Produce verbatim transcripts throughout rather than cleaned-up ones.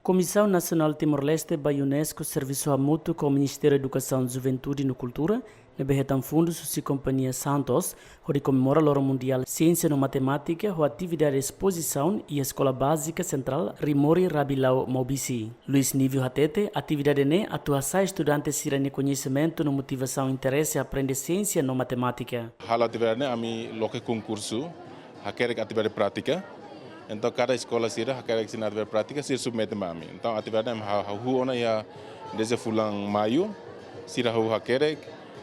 Komisaun Nasionál Timor-Leste ba UNESCO servisu hamutuk ho Ministériu Edukasaun, Juventude no Kultura, ne'ebé hetan fundus husi Kompañia Santos, hodi komemora Loron Mundiál Siénsia no Matemátika, ho atividade espozisaun iha Eskola Bázika Sentrál Rimori Rabilau, Maubisse. Luis Nívio hatete, atividade ne'e atu hasa'e estudante sira-nia koñesimentu no motivasaun interese aprende siénsia no matemátika. Halo atividade ne'e ami loke konkursu, hakerek atividade prátika. Entaun, kada eskola sira hakerek sira-nia atividade prátika, sira submete ba ami. Entaun, atividade ne'e ami ha-, hahú ona iha dezde fulan Maiu, sira hahú hakerek,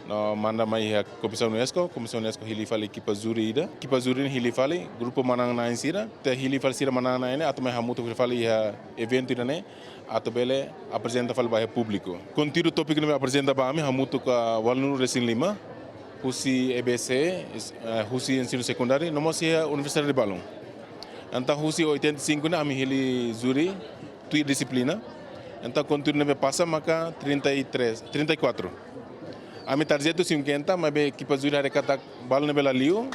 no manda mai iha Komisaun UNESCO, Komisaun UNESCO hili fali ekipa júri ida. Ekipa júri ne'e hili fali grupu manán-na'in sira, te hili fali sira manán-na'in ne'e atu mai hamutuk fali iha eventu ida-ne'e, atu bele aprezenta fali ba iha públiku. Konteúdu tópiku ne'ebé aprezenta ba ami hamutuk ho ualunulu resin lima, husi E B C, is-, eh, husi ensinu sekundáriu, no mós iha universidade balun. Entaun, husi oitenta e cinco ne'e ami hili júri tuir dixiplina. Entaun, konteúdu ne'ebé pasa maka trinta e três, trinta e quatro. Ami tarjetu cinquenta, maibé ekipa júri haree katak balu ne'ebé la liu.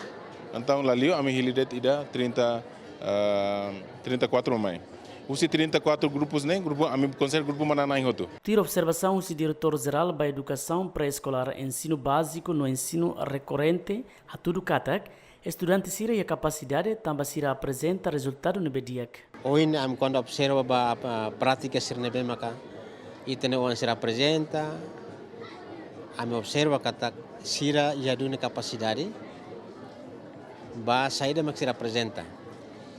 Entaun, la liu, ami hili de'it ida trinta, ah, trinta e quatro mai. Husi trinta e quatro grupus ne'e, grupu, ami konsege grupu manán-na'in hotu. Tuir observasaun husi Diretór Jerál ba Edukasaun Pré-Eskolár, Ensinu Báziku no Ensinu Rekorrente, hatudu katak estudante sira iha kapasidade tanba sira aprezenta rezultadu ne'ebé di'ak. Ohin ami kuandu observa ba, ba prátika sira ne'ebé maka ita-nia oan sira aprezenta, ami observa katak sira iha duni kapasidade ba saida mak sira aprezenta.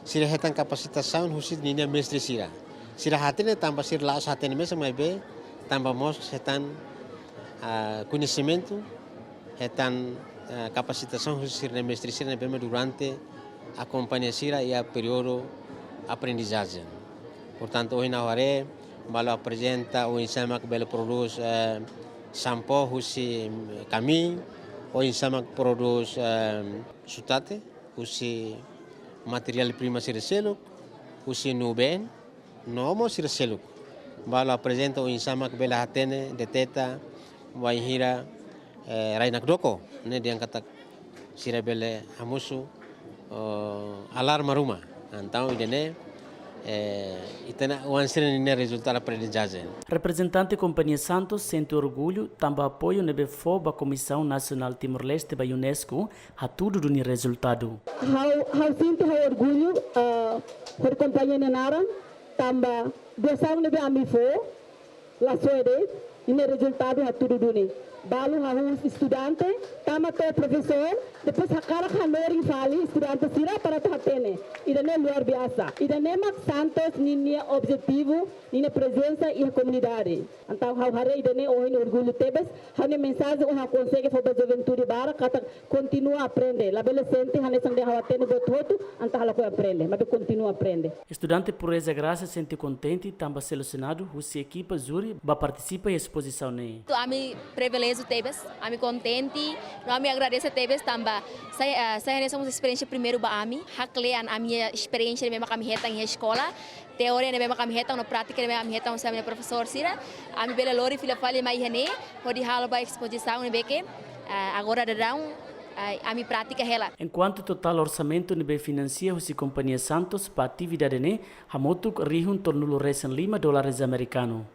Sira hetan kapasitasaun husi ninia mestre sira. Sira hatene tanba sira la'ós hatene mesak, maibé tanba mós hetan, ah, koñesimentu, hetan, eh, kapasitasaun husi sira-nia mestre sira ne'ebé mak durante akompaña sira iha períodu aprendizajen. Portantu, ohin ha'u haree, balu aprezenta oinsá mak bele prodús, eh, sampó husi kamiñ, oinsá mak prodús, eh, sutate husi materiál prima sira seluk, husi nubeen, no mós sira seluk. Balu aprezenta oinsá mak bele hatene, deteta bainhira, eh, rai nakdoko, ne'e dehan katak sira bele hamosu, oh, alarma ruma. Entaun, ida-ne'e, eh, ita-nia oan sira-nia rezultadu aprendizajen. Reprezentante Kompañia Santos sente orgullu tanba apoiu ne'ebé fó ba Komisaun Nasionál Timor-Leste ba UNESCO, hatudu duni rezultadu. Ha'u, ha'u sente ha'u orgullu, ah, hodi kompañia nia naran, tanba doasaun ne'ebé ami fó, la soe de'it, ninia rezultadu hatudu duni. Balu hahú husi estudante, tama to'o profesór, depois hakarak hanorin fali estudante sira para atu hatene. Ida-ne'e luar biasa. Ida-ne'e mak Santos ninia objetivu, ninia prezensa iha komunidade. Entaun, ha'u haree ida-ne'e ohin orgullu tebes, ha'u-nia mensajen ohin ha'u konsege fó ba juventude barak katak kontinua aprende, labele sente hanesan dehan ha'u hatene buat hotu, entaun ha'u lakohi aprende, maibé kontinua aprende. Estudante Pureza Graça sente kontente tanba selesionadu husi ekipa júri ba partisipa iha espozisaun ne'e. Tu ami priviléjiu tebes, ami kontente, no ami agradese tebes tanba sai, ah, sai hanesan mós esperiénsia primeiru ba ami, haklean ami-nia esperiénsia ne'ebé mak ami hetan iha eskola, teoria ne'ebé mak ami hetan no prátika ne'ebé ami hetan husi ami-nia profesór sira, ami bele lori fila fali mai iha ne'e, hodi halo ba espozisaun ne'ebé ke, ah, agora daudaun, ah, ami pratika hela. Enkuantu totál orsamentu ne'ebé finansia husi Kompañia Santos ba atividade ne'e hamutuk rihun tolunulu resin lima dólares amerikanu.